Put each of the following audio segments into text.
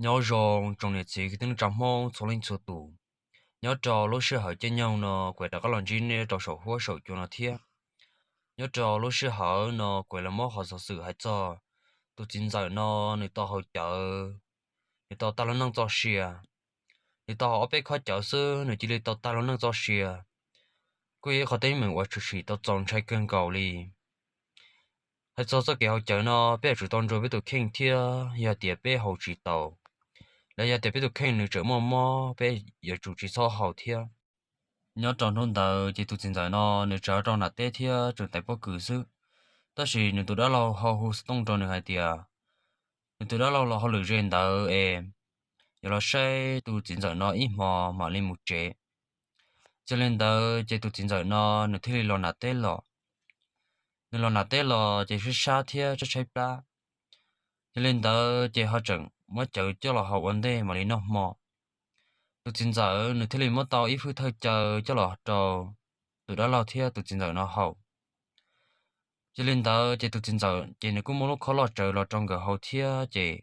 Nyob zoo tsoom niam txiv kwv tij neej tsa Hmoob txhua leej txhua tus. Nyob rau lub sij hawm caij nyoog no kuv rov qab los ntsib nej rau saum huab saum cua no thiab. Nyob rau lub sij hawm no kuv los muab qhov xov xwm hais txog tus txiv ntxawm no, nws tau haus cawv, nws tau tag lub neej txoj sia. Nws tau haus ob peb khob cawv xwb nws cia li tau tag lub neej txoj sia. Kuj yog ib qhov teeb meem uas tshwm sim tau txaus ntshai kawg nkaus li. Hais txog txoj kev haus cawv no peb yuav tsum tau ntsuas peb tus kheej thiab, yog tias peb haus tsis tau, los yog tias peb tus kheej nws tseem muaj mob, peb yuav tsum tsis txhob haus thiab. Nyob rau hnub ntawd ces tus txiv ntxawm no nws tseem rau nram teb thiab tseem tais pob kws xwb, tab sis nws tus dab laug ho hu xov tooj rau nws hais tias nws tus dab laug los hauj lwm ze ntawd es yuav los saib tus txiv ntxawm no ib hmo mam li mus tsev. Yog li ntawd ces tus txiv ntxawm no nws thiaj li los nram teb los. Nws los nram teb los ces sab sab thiab tshaib tshaib plab. Yog li ntawd ces ho tseem muab cawv coj los haus ua ntej mam li noj hmo. Tus txiv ntxawm nws thiaj li muab tau ib fwj thawj cawv coj los rau tus dab laug thiab tus txiv ntxawm no haus. Yog li ntawd ces tus txiv ntxawm ces nws kuj muab lub khob loj tsawv los rau nkawd haus thiab ces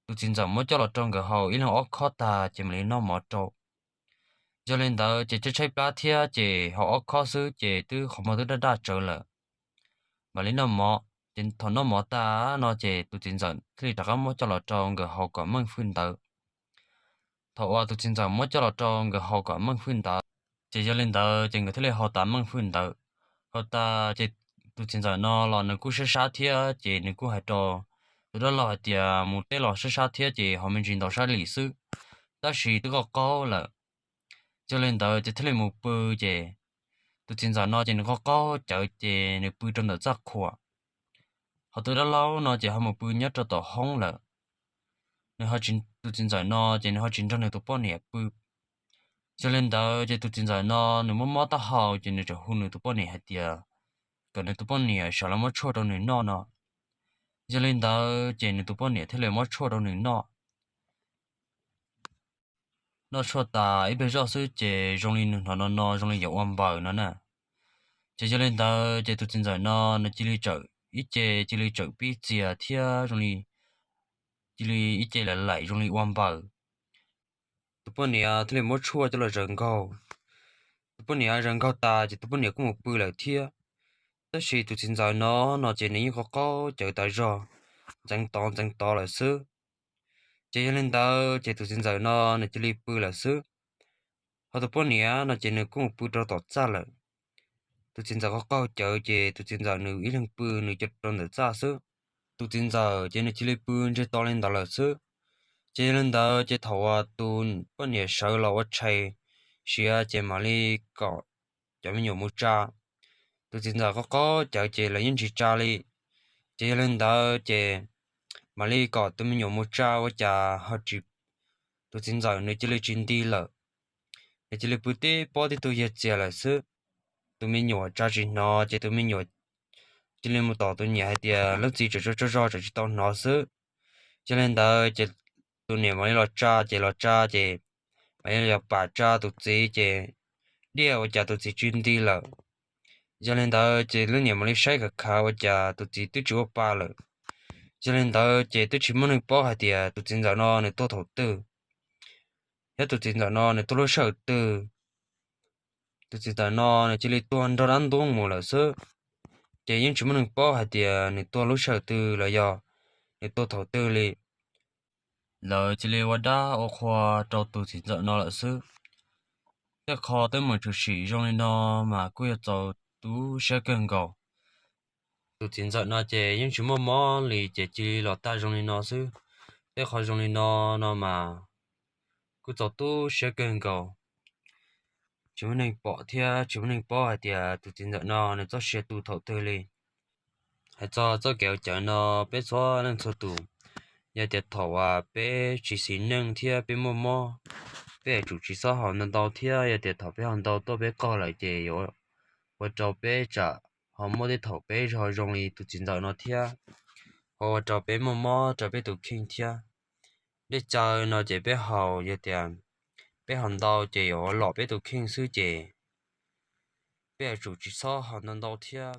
tus txiv ntxawm muab coj los rau nkawd haus ib leeg ob khob tag ces mam li noj mov rau. Yog li ntawd ces tshaib tshaib plab thiab ces haus ob khob xwb ces twb qhov muag twb daj daj tsawv lawm. Mam li noj mov, ces thaum noj mov tag no ces tus txiv ntxawm thiaj li rov qab muab coj los rau nkawd haus kom meej fwj ntawd. Thaum uas tus txiv ntxawm muab coj los rau nkawd haus kom meej fwj ntawd, ces yog li ntawd ces nkawd thiaj li haus tas meej fwj ntawd. Haus tas ces tus txiv ntxawm no los nws kuj sab sab thiab ces nws kuj hais rau tus dab laug hais tias mus teb los sab sab thiab ces haus me ntsis ntau sab lim xwb, tab sis twb qaug qaug lawm. Yog li ntawd ces thiaj li mus pw ces tus txiv ntxawm no ces nws qaug qaug cawv ces nws pw rau ntawm txaj qhua. Ho tus dab laug no ces ho mus pw nyob rau tom hoob lawm. Nws, tus txiv ntxawm no ces nws ho tsis nrog nws tus poj niam pw. Yog li ntawd ces tus txiv ntxawm no nws mob mob taub hau ces nws tseem hu nws tus poj niam hais tias kom nws tus poj niam sawv los muab tshuaj rau nws noj no. Yog li ntawd ces nws tus poj niam thiaj li muab tshuaj rau nws noj. Noj tshuaj tas ib pliag zoj xwb ces zoo li nws hnov no no zoo li yuav ua npaws no na. Ces yog li ntawd ces tus txiv ntxawm no nws cia li tsawm ib ce, cia li tsawm pib txias thiab zoo li cia li ib ce laim laim zoo li ua npaws. Tus poj niam thiaj li muab tshuaj coj los zaws nkaug. Tus poj niam zaws nkaug tas ces tus poj niam kuj mus pw lawm thiab. Tab sis tus txiv ntxawm no no ces nws yeej qaug qaug cawv tas zog, ntxeev tod ntxeev tod lawm xwb. Ces yog li ntawd ces tus txiv ntxawm no nws cia li pw lawm xwb. Ho tus poj niam no ces nws kuj mus pw rau tom txaj lawm. Tus txiv ntxawm qaug qaug cawv ces tus txiv ntxawm nws ib leeg pw nws rau ntawm txaj xwb. Tus txiv ntxawm ces nws cia li pw ntsiag to li ntawd lawm xwb. Ces yog li ntawd ces thaum uas tus poj niam sawv los ua tshais siav ces mam li kom cov me nyuam mus tsa. Tus txiv ntxawm qaug qaug cawv ces lawv yeej tsis tsa li. Ces yog li ntawd ces mam li kom tus me nyuam mus tsa ua cas ho tsis, tus txiv ntxawm nws cia li tsis nti lawm. Nws cia li pw tib pob tib tug yag txias lawm xwb. Tus me nyuam tsa tsis hnov ces tus me nyuam cia li mus tom tus niam hais tias leej txiv tseem tsaug tsaug zog tseem tsis tau hnov xwb. Yog li ntawd ces tus niam mam li los tsa ces los tsa ces mam li los pam tsa tus txiv ces diaj ua cas tus txiv tsis nti lawm. Yog li ntawd ces leej niam mam li saib khav khav ua cas tus txiv twb tsis ua pa lawm. Yog li ntawd ces twb tsis muaj neeg paub hais tias tus txiv ntxawm no nws tuag thaum twg, thiab tus txiv ntxawm no nws tuag lub sij hawm twg. Tus txiv ntxawm no nws cia li tuag nrog dab ntub mus lawm xwb, ces yeej tsis muaj neeg paub hais tias nws tuag lub sij hawm twg los yog nws tuag thaum twg li. Lawv cia li ua dab ua qhua rau tus txiv ntxawm no lawm xwb. Tej qho teeb meem tshwm sim zoo li no mas kuj yog txaus tu siab kawg nkaus. Tus txiv ntxawm no ces yeej tsis muaj mob li ces cia li los tag zoo li no xwb. Tej qho zoo li no no mas kuj txaus tu siab kawg nkaus. Tsis muaj neeg pom thiab tsis muaj neeg paub hais tias tus txiv ntxawm no nws txoj sia tu thaum twg li. Hais txog txoj kev haus cawv no, peb txhua leej txhua tus, yog tias thaum uas peb tsis xis neej thiab peb muaj mob, peb yuav tsum tsis txhob haus ntau ntau thiab yog tias thaum peb haus ntau tuaj peb qaug lawm ces yuav ua rau peb tsam ho muaj tej thaum peb ho zoo li tus txiv ntxawm no thiab, ho ua rau peb muaj mob rau peb tus kheej thiab. Dej cawv no ces peb haus, yog tias peb haus ntau ces yuav lom peb tus kheej xwb ces peb yuav tsum tsis txhob haus ntau ntau thiab.